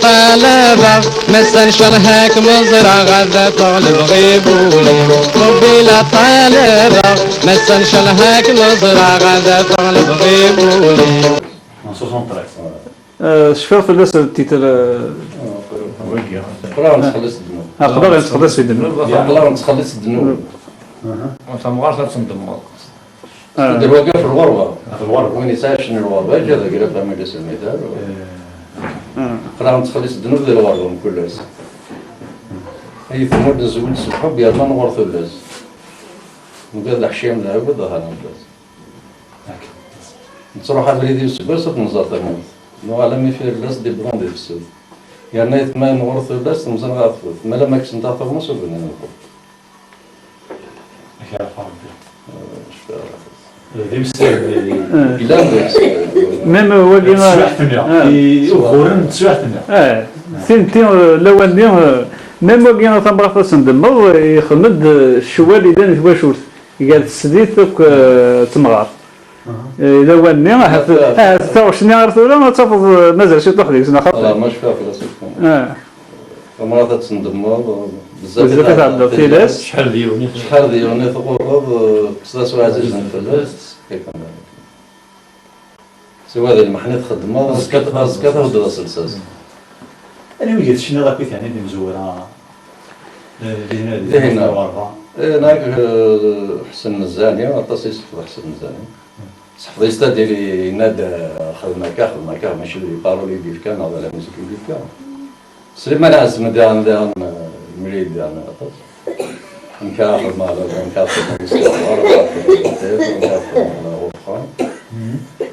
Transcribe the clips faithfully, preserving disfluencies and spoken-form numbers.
Ṭalabeɣ, massa ncalḥak meẓra ɣada teɣleb ɣibuli. Rebbi la ṭalabeɣ, massa ncalḥak meẓra ɣada teɣleb ɣibuli. En soixante-treize. Euh, cfiɣ fell-as le titre, euh, Wagi. Aql-aɣ nettxelliṣ ddnub. Aql-aɣ nettxelliṣ ddnub. Aql-aɣ nettxelliṣ ddnub. Tamɣart ad tendemmeḍ. Ah. Deg lwaqif n lɣerba. Ɣef lɣerba. Win yesɛa cci n lɣerba, ǧǧa deg lafamil-is lmital. Ah. Aql-aɣ nettxelliṣ ddnub di lɣerba mkul ass. Ay tmurt nezweǧ s lḥubb yerna nɣur tullas. Mbeɛd leḥcayem d lɛibad ḍehren fell-as. Nettruḥ abrid i useggas ad nẓer tamurt. Nuɣal am ifirellas d-iwwḍen di tefsut. Yerna ayetma nɣur tullas temẓin ɣer tfut. Mala ma kksen-aɣ tuɣmas ur bnin lxuf. Ak ara Rebbi. D imsal yellan d imsal. Même wagi, teswiɛt-nni, ah, i uguren n teswiɛt-nni. Ah, tinti, euh, lawan-nni, euh, même wagi tamɣart ad s-ndemmeḍ, yexdem-d, euh, ccwal yellan i twacult, gar tesdit akked, euh, temɣart. Eh, lawan-nni, ahat, ahat taɣect-nni ar tura ad tafeḍ, eh, mazal ciṭuḥ deg-s, neɣ xaṭi? Ah, ma cfiɣ fell-as. Ah. Tamɣart ad tendemmeḍ, bezzaf i tɛeddaḍ tilas. Cḥal d yiwen i tɣurreḍ, eh, tekkseḍ-as uɛzizen fell-as, tettsekkiḍ. Siwa d lmeḥna i txeddmeḍ, azekka, azekka tawdeḍ aselsa-s. Anwa i tecniḍ akkit, yeɛni, d imezwura, eh, dihin, dihin. Dihin. Eh, nekk, eh, Ḥsen Mzani, aṭas i sefḍeɣ Ḥsen Mzani. Sḥefḍ-it-id, yenna-d, eh, xdem akka, xdem akka, mačči d les paroles i d-yefka, neɣ d la musique i d-yefka. Sliman Ɛezem daɣen, daɣen, eh, yemlil-d daɣen aṭas. Amek ara xedmeɣ ala, amek ara xedmeɣ istiɣfar, amek ara xedmeɣ lxaṭir, amek ara xedmeɣ ala ɣur uxxam.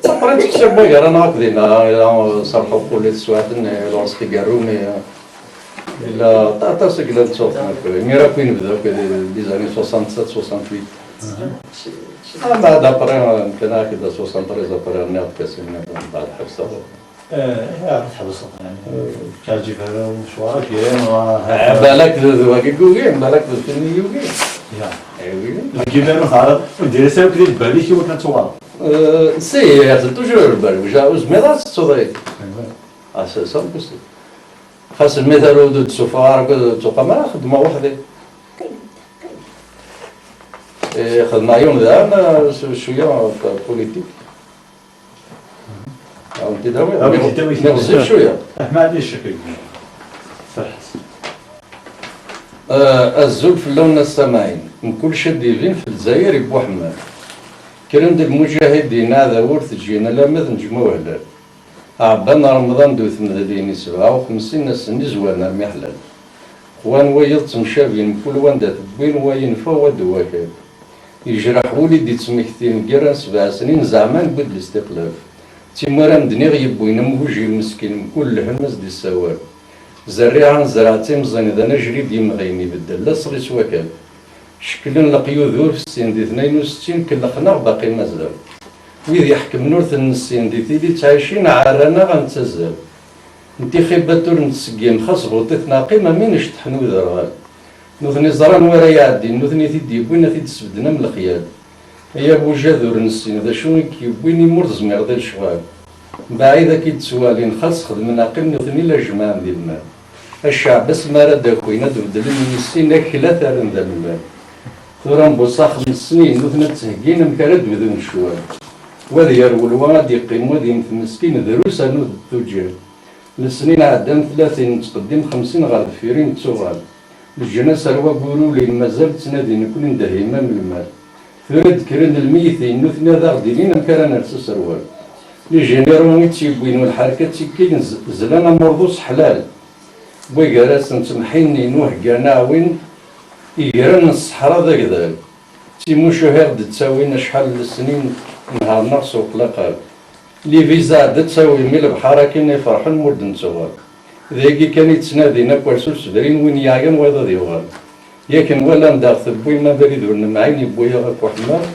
Après, tekcem waggar-a neɣ akk dinna, ila serḥeɣ kulli teswiɛt-nni, lɣerṣ i yerrumi, ila aṭas i yellan ttuɣ nekk. Imir akk i nebda akk, les années soixante-sept, soixante-huit. Ah, mais d'après, euh, nekk ak-d soixante-treize, après, nniɣ-d Kasim, nniɣ-d mbeɛd ḥebseɣ. Eh, eh, tḥebseḍ, yeɛni, ur k-yeɛǧib ara lecɣal-agi, neɣ, eh, balak d, d wagi i yugi, balak d tin i yugi. Ya. Eh, oui. Deg yiman ur teɛriḍ, ur d-yerri ara akk di lbal-ik i wakken ad tuɣaleḍ. Euh, si, yerza toujours lbal, ur zmireɣ ad tettuḍ. Ah, c'est, c'est impossible. Xas lmital ur d-ttsuffeɣ ara, ur d-ttuqam ara, xeddmeɣ weḥd-i. Eh, xedmeɣ yiwen daɣen, eh, s-, cwiya, eh, politique. Awen-t-id-awiɣ. Awen-t-id-awiɣ. Niɣ zik cwiya. Ah, maɛlic, a Ferḥat. Eh, azul fell-awen a Samaɛin. Mkul cad ibin f Lezzayer i Buḥemmer. Kkren-d lmuǧahidin aɛdaw ur t-ǧǧin alamma d neǧma uhlal. Ɛebban Remḍan d utmedlin i sebɛa u xemsin ass-nni zwaren armi ḥlal. Qwan wayeḍ ttemcabin mkul wanda t-wwin wa yenfa wa d wakal. Yejreḥ wul i d-ittmektin n yirra n sebɛa snin zeɛma newwi-d listiqlal. D timura m-d-nniɣ yewwin am wujil meskin mkul lhemm as-d-issawal. Zerriɛa nezreɛ d timẓin d anajrid yemɣin ibeddel laṣel-is wakal. Cekklen leqyud ur fessin di tnayen u settin kellxen-aɣ baqi mazal. Wid iḥekmen ur ten-nessin di tili ttɛicin ɛerran-aɣ ad nettazzal. N tixibbat ur nettseggim xas buṭ-it neɛqim am win iceṭṭḥen uderɣal. Nutni ẓran wara iɛeddin nutni i t-id-yewwin a t-id-sbedden am lexyal. Ay abujad ur nessin d acu i k-yewwin imi ur tezmireḍ i lecɣal. Mbaɛid ad k-id-ttwalin xas xedmen aqim nutni la jemɛen di lmal. A cceɛb asmi ara d-akin ad d-beddlen yissin akla t-rran d amellal. Tura mbuṣax n snin nutni ad ttheggin amek ara d-bdun ccwal. Wa ad yerwel wa ad d-iqqim wa ad yemmet meskin drus rnu d tuǧǧal. Lesnin ɛeddan tlatin nettqeddim xemsin ɣer deffir i nettuɣal. Leǧnas ar waggur ulin mazal ttnadin nekkni ndehhi imam lmal. Tura d-kkren lmeytin nutni ad aɣ-d-inin amek ara ners aserwal. Lijineru i tt-yewwin u lḥerka ttikkin z-, zlan amurḍus ḥlal. Wwi gar-asen ttemḥinnin uheggan aɛwin igran n ṣṣeḥra d agdal. D timucuha i ɣ-d-ttawin acḥal n lesnin nehhṛen-aɣ s uqlaqal. Liviza d ttawin mi lebḥer akken i ferḥen ma ur d-nettuɣal. D ayagi kan i ttnadin akk ar s ur sebrin win yeɛyan wayeḍ ad yuɣal. Yak nwalan daɣ tewwim abrid ur nemɛin yewwi-yaɣ akk uḥemmal.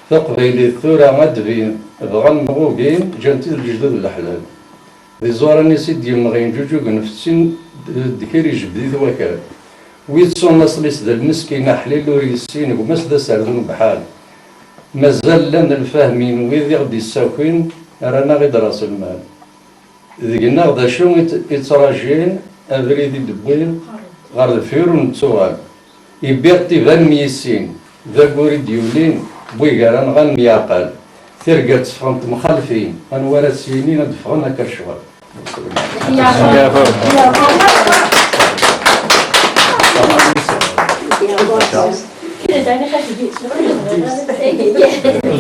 Taqbaylit tura ad d-tbin, bɣan neɣ ugin, ǧǧan-tt-id lejdud n leḥlal. D iẓuran-is i d-yemɣin, ǧuǧugen fettin d-, d-, deffir ijbed-it wakal. Wi yettun aṣel-is d lmeskin aḥlil ur yessin, gma-s d aserdun bḥal. Mazal llan lfahmin wid i ɣ-d-issakin, rran-aɣ-id ras lmal. Deg-neɣ d acu i t-, i ttrajin abrid i d-wwin ɣer deffir ur nettuɣal. Ibbiɣ tiban n yissin, d aggur i d-yulin, wig ara nɣan myeɛqal. Tirga tteffɣent mxalfin, anwa ara s-yinin ad d-ffɣen akka lecɣal.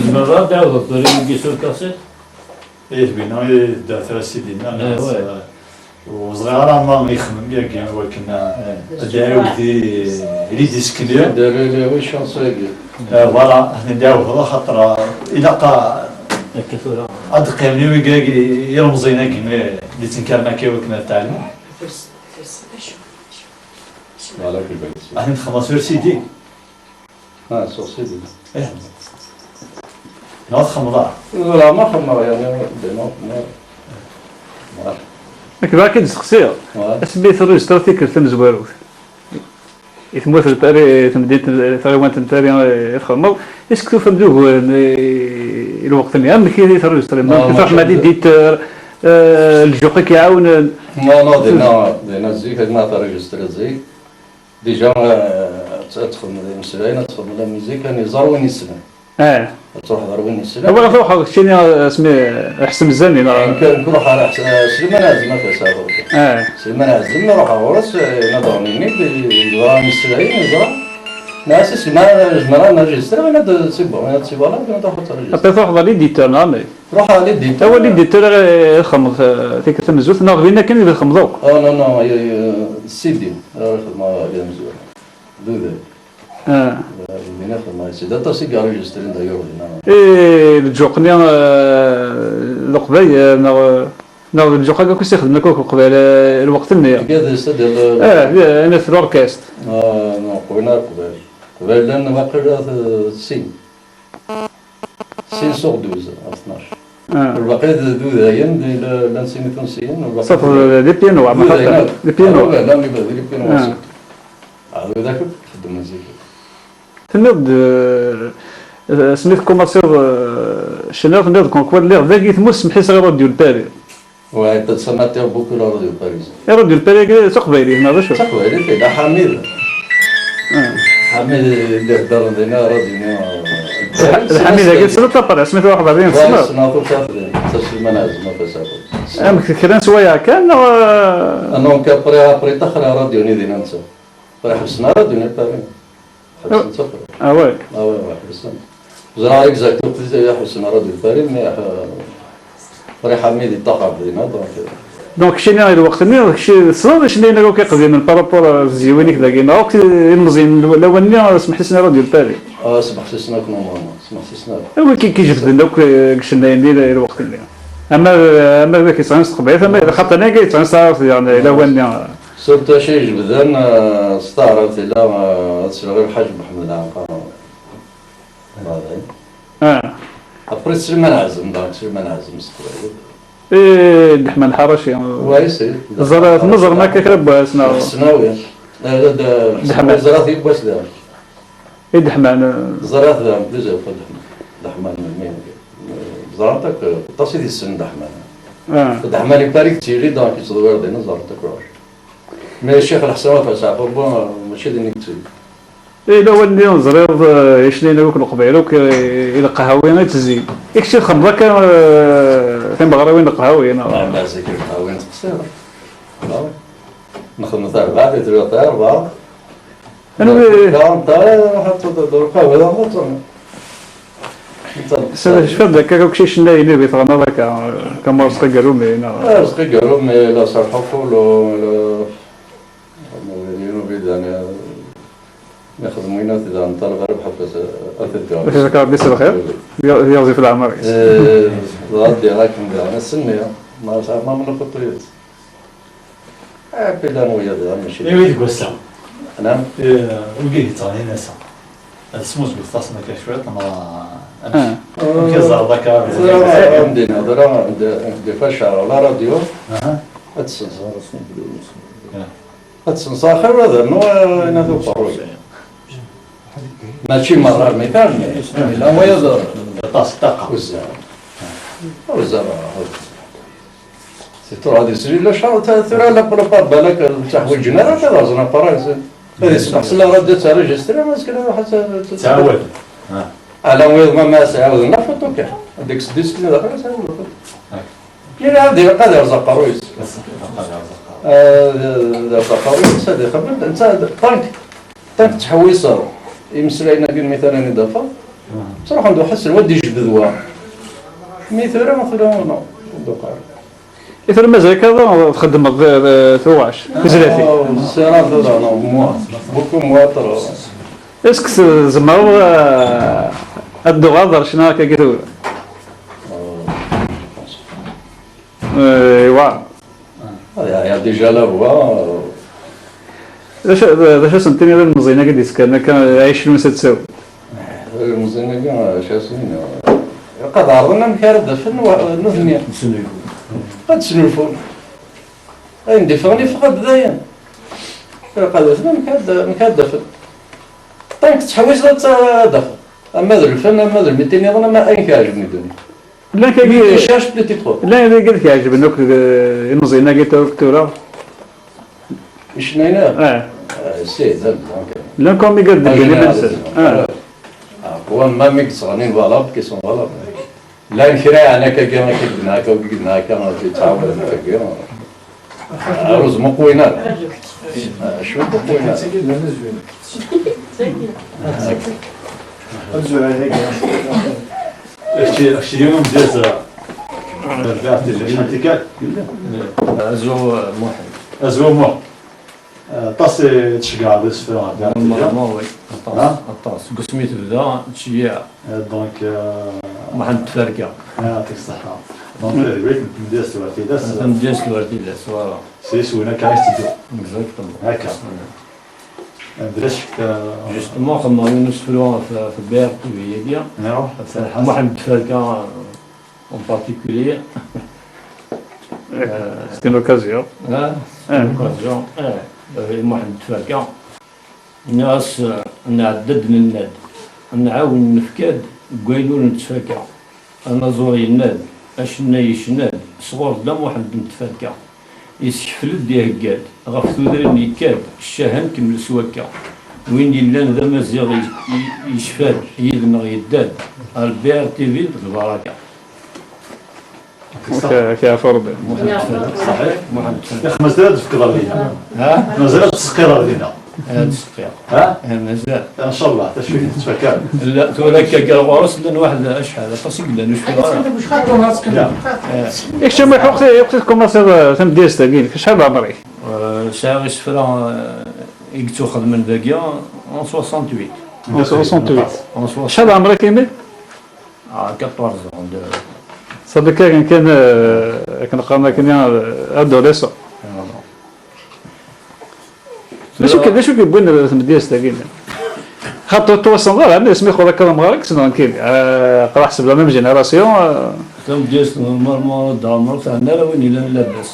Tzemreḍ ad d-tɛawdeḍ tura i sur kaṣit? Ih, bina, i d-, tura sidi-nneɣ, eh, ur ẓriɣ ara ma ixemmem yagi wakken, eh, ad d-iɛiwed i, i d-isekni. D les, les chansons-agi. Eh, voilà, ad ten-id-iɛawed, axaṭer, eh, ilaq a-, ad d-qqimen i wigi-agi, ilemẓiyen-agi, eh, d-ittenkaren akka i wakken ad tɛelmen. Voilà, ad ten-nxemmem sur sidi. Ah, sur sidi. Eh. Neɣ txemmḍeḍ? Tura ma xemmeɣ, yani, dima, ma, ma. Nekk bɣiɣ ad k-id-sseqsiɣ. Ouais. Asmi i terreǧ tikkelt tamezwarut i tmurt n Paris, i temdint n, tɣiwant n Paris, eh, i txedmeḍ, est-ce que tufam-d uguren, eh, i lweqt-nni? Amek i terreǧ? Ah, ma truḥ ma d éditeur, eh, lǧuq i k-iɛawnen? Non, non, dina, dina zik, ma terreǧ zik. Déjà, eh, ad, ad txedmeḍ imeslayen, ad txedmeḍ la musique, ad iẓer win yessnen. Eh. Ad truḥeḍ ɣer win yessnen. Awi ɣef ruḥeɣ keččini, eh, asmi, eh, ḥsem zzani, neɣ? Nekk, nekk ruḥeɣ ɣer Ḥs-, eh, Sliman Ɛazem, ad as-aɣeɣ. Eh. Sliman Ɛazem, ruḥeɣ ɣur-s, eh, yenna-d ɣer-nni, yeẓra imeslayen, yeẓra. Nniɣ-as, Sliman, zemreɣ ad nregistriɣ, yenna-d, c'est bon, yenna-d, c'est bon, yenna-d, ruḥ ad tregistriḍ. Après, truḥeḍ ɣer l'éditeur, neɣ amek? Ruḥ ɣer l'éditeur. Awa l'éditeur ara ixedmeḍ, eh, tikkelt tamezwarut, neɣ d winna kan i txedmeḍ akk? Oh, non, non, eh, eh, C D, ara xedmeɣ d amezwaru. D uday. Ah. Eh, dinna xedmeɣ C D. Aṭas i yerregistrin d'ailleurs dinna. Eh, lǧuq-nni, eh, leqbayel, eh, neɣ, eh, neɣ d lǧuq-agi akk i s-ixedmen akk, akk leqbayel, eh, lweqt-nni. Tga d, c'est-à-dire le, eh, eh, l'orchestre. Ah, non, qbel ara qbel. Qbel llan waqila, eh, sin. Sin sur douze, ɣef tnac. Ah. Lbaqi d, d udayen, d, la, llan sin itunsiyen, lbaqi. Sauf, euh, les pieds noirs, d udayen, ma xaṭer, les pieds noirs. Ah, llan les pieds noirs, ah, aussi. Ah, d akk xeddmen zik. Tenniḍ-d, euh, asmi tkumaṣiḍ, euh, ccna, tenniḍ-d comme quoi lliɣ dagi tmurt, semḥ-is ɣer Radio Lpari. Ouais, t'as, ça m'attire beaucoup la radio parisienne. Eh, Radio Lpari-agi d taqbaylit, neɣ d acu? D taqbaylit, eh, d Ḥamid. Ah. Ḥamid i d-iheddren dinna, radio-nni, eh, d Ḥamid-agi tessneḍ-t, après, asmi truḥeḍ ɣer din, ouais, tessneḍ? Ssneɣ-t, ufiɣ-t din. Amek, kra n sswayeɛ kan, neɣ? Ah, non, après, après, ṭaxer radio-nni dinna netta. Ur ḥebbsen ara Radio Lpari. Ḥebsen-tt akk. Ah ouais. Ah ouais, ouais, ḥebsen. Ẓriɣ exact waqt i ḥebsen Radio Lpari, mais, euh, Riḥa mi d-iṭṭaxer dinna, donc, euh. Donc, keččini i lweqt-nni, kečči tessneḍ acu-nni akk iqdimen par rapport ar tezyiwin-ik dagi, neɣ akk ilmeẓyen n lawan-nni smeḥsisen i Radio Lpari? Ah, smeḥsisen akk, normalement, smeḥsisen akk. Awi ki-, ki-, jebden akk, eh, deg cennayen-nni i lweqt-nni. Ama, ama d akken yettɣan s teqbaylit, ama d xaṭer akka yettɣan s taɛrabt, yani, lawan-nni. Surtout acu ijebden, eh, s taɛrabt ila, eh, ad sleɣ i Lḥaǧ Mḥemmed Ɛanqa. Ah. Après, Sliman Ɛazem, donc, Sliman Ɛazem s teqbaylit. Eh, Ddeḥman Ḥaraci. Ouais, c'est. Ẓer-, tmeẓrem akka kra n wass, neɣ? Ḥesnawi. Eh, d, d, Ddeḥman. Ẓriɣ-t yiwwas daɣen. I Ddeḥman, eh. Ẓriɣ-t daɣen plusieurs fois Ddeḥman. Ddeḥman, mi, ẓriɣ-t akk, aṭas i d-yessen Ddeḥman. Ah. Ddeḥman i Paris yettili, donc yettḍewwir dinna, ẓriɣ-t akk. Mais Ccix Lḥsen Wafas Ɛqub, mačči d nekk. Eh, lawan-nni ẓriɣ, eh, icnayen akk n Leqbayel akk, eh, i leqhawi i ttezzin. I kečč txedmeḍ akka, eh, timeɣriwin n leqhawi, neɣ? Ah, zik leqhawi n teqsiḍ. Ah. Nxeddem tarbaɛt, i tella tarbaɛt. Anwi? Anta, ḥatta d-, d-, lqahwa d amuṭun. Sada, cfiɣ-d akka, akk icennayen i tɣennaḍ akka, Kama Rezqi Garumi, neɣ? Ah, Rezqi Garumi, la Sarḥufu, lo, lo, Yiwen ubrid, yani, nexdem winna, daɣen, ṭaleb ara bḥal ad t-, ad t-ǧǧeɣ. Ad t-id-ǧǧeɣ Rebbi s lxir, ad yeɣzif leɛmer-is. Eh, dɣa ddiɣ akken daɣen, ass-nni, ma, ma mneɣ uṭuyet. Ah, pila n wiyaḍ, mačči d. Iwi deg wass-a? Naam? Eh, wigi yettɣanin ass-a. Ad smuzget aṭas akka cwiṭ, neɣ amek? Ah. Amek i ẓerreḍ akka? Tura, tura, tura, des fois, ceɛleɣ la radio. Aha. Ad tsenseɣ. Ya. Ad tsenseɣ axir ad rnuɣ, eh, ayen ad uqerruy. Mačči merra, mais kan, mais, mais la moyenne de. Aṭas ṭaqa. Uzzal. Uzzal, uzzal. Tura ad yesri la chance, ta-, tura la plupart balak ur tteḥwiǧen ara ad rẓen appareil. Ad yesbeḥ s la radio d tarejistriya, azekka ad iruḥ ad t-, Ttɛawad. Ah. Ala wiyeḍ ma, ma s-ɛawden la photo kan. Ad yekkes disque-nni daxel, ad s-ɛawden la photo. Ah. Yella ad ilaq ad yerẓ aqerruy-is. Ad yerẓ aqerruy-is, ad ixemmem, netta d tank. Tank tettḥewwiseḍ imeslayen-agi n mi tara i d-afeɣ, ttruḥen-d uḥassel, wa d-ijbed wa. Mi tura, tura, no, ur d-uqar. I tura mazal akka txeddmeḍ d, d tuɣac, tizlatin? Oh, c'est rare, tura, non, moi. Beaucoup moins, trop. Est-ce que tzemreḍ, euh, ad d-tuɣaleḍ ar ccna akkagi tura? Oh, je pense pas. Euh, wa. Ah, il y a, il y a déjà la voix, euh. D acu, d acu ad sen-tiniḍ i lmeẓyen-agi d-yeskaren akka, ɛic lmut ad tsaw? Lmeẓyen-agi, acu ad sen-iniɣ? Ilaq ad ɛerḍen amek ara d-afen wa-, nutni. Ad snulfun. Ayen d-iffɣen, iffeɣ-d dayen. Ilaq ad afen amek ad, amek ad d-afen. Tant que tettḥewwiseḍ ad tt-, ad d-afeḍ. Ama d lfen, ama d lmiti nniḍen, ama ayen k-iɛejben di ddunit. Llan kagi, Cherche petit peu. Llan kagi d-iɛejben akk, eh, imeẓyen-agi tura, akk tura. Icennayen-a? Eh. Eh, si, d, d, ok. Llan comme i gad deg général, imensen. Ah. Ah, pour un même qui sera valable, qui sont valables. Llan kra yeɛni akka, akka, akka, akka, akka, yettɛawaden akka. Rruz muqwin ara. Ah, cwiṭ muqwin ara. Kečč, kečč d imedyaza. Azul Muḥend. Azul Muḥend. Aṭas i tceggɛeḍ isefra ɣer Dda Ɛebdellah? Normalement, oui. Aṭas, aṭas. Seg wasmi tebda, ttceyyiɛeɣ. Euh, donc, euh, Muḥend Tferka. Ah, yɛṭik ṣṣeḥḥa. Donc, euh, oui, tamedyazt war tilas. Tamedyazt war tilas, voilà. S yiswen akka i tetteddu. Exactement. Akka. Voilà. Justement, xedmeɣ yiwen usefru ɣef, ɣef B R T V-agi. Muḥend Tferka, euh, en particulier. Euh, c'est une occasion. Hein, c'est une occasion. Eh, euh, Muḥend Tferka. Nniɣ-as, euh, nɛedda-d nenna-d, nɛawen nefka-d deg wayen ur nettfaka. Anaẓur yenna-d, acennay yecna-d, sɣur Dda Muḥend n Tferka. Isekfel-d, ihegga-d, ɣef tudrin yekka-d, ccahan kemmel s wakka. Win yellan d amaziɣ i, i, yecfa-d, yid-neɣ yedda-d, ar B R T V d lbaraka. Ak-, ak-yeɛfu Rebbi. Muḥend Tferka. Ṣaḥit. Muḥend Tferka. Yak mazal ad d-tefkeḍ ɣer dinna. Ha? Mazal ad d-tesqiḍ ɣer dinna. Ad d-sqiɣ. Ha? Eh, mazal. Ncallah, tacwit tettfakar. La, tura akka gar ɣur-s llan waḥed acḥal, aṭas i yellan, ur cfiɣ ara. Ya. Eh. Ikcem iḥuq ti-, iḥuq tikumaṣiḍ, eh, tamedyazt-agi, acḥal d ɛemr-ik? Eh, sɛiɣ isefra, eh, i yettuxedmen dagi, en soixante-huit. En soixante-huit. En soixante-huit. Acḥal d ɛemr-ik imi? Ah, quatorze ans de. Ṣadek akken kan, eh, akken qqaren akken, eh, adolescent. Voilà. D acu k-, d acu k-yewwin ar tmedyazt-agi? Xaṭer ur twasseneḍ ara, mi asmi xuḍ akka d amɣar i yesneɣ nekkini. Eh, aql-aɣ ḥseb la même génération, eh. Tamedyazt, normalement, d ɛemṛ, teɛna ara win yellan labas.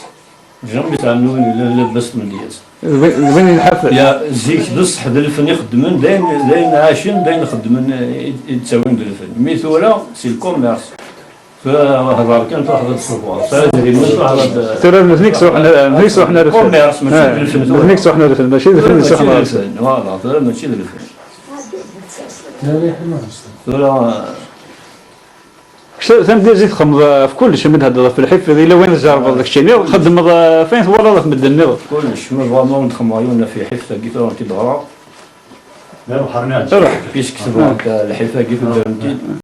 Jamais teɛna win yellan labas tmedyazt. D wi-, d win yenḥafen. Ya, zik d ṣṣeḥ d lfen i xeddmen, d ayen, d ayen ɛacen, d ayen xeddmen i, i d-ttawin d lfen. Mi tura, c'est le commerce. Tura hḍeṛ kan, truḥeḍ ad tṣewweṛ. Tura idrimen, truḥeḍ ad... Tura d nutni i yesruḥen, nutni i yesruḥen ar lfen. Commerce, mačči d lfen. Eh, nutni i yesruḥen ar lfen, mačči d lfen i yesruḥen ar lfen. Voilà, tura mačči d lfen. Tura, Kečč tamedyazt i txedmeḍ ɣef kullec, mi d-theddreḍ ɣef lḥifeḍ, yella wayen tjerrbeḍ keččini, txeddmeḍ ɣef wayen twalaḍ ɣef medden nniḍen. Kullec, ma bɣa ma wen-d-xedmeɣ yiwen ɣef lḥifeḍ-agi tura ur t-id-ɣreɣ. Ruḥ. Puisque tebɣam, ah, lḥif-agi tuddrem-t-id.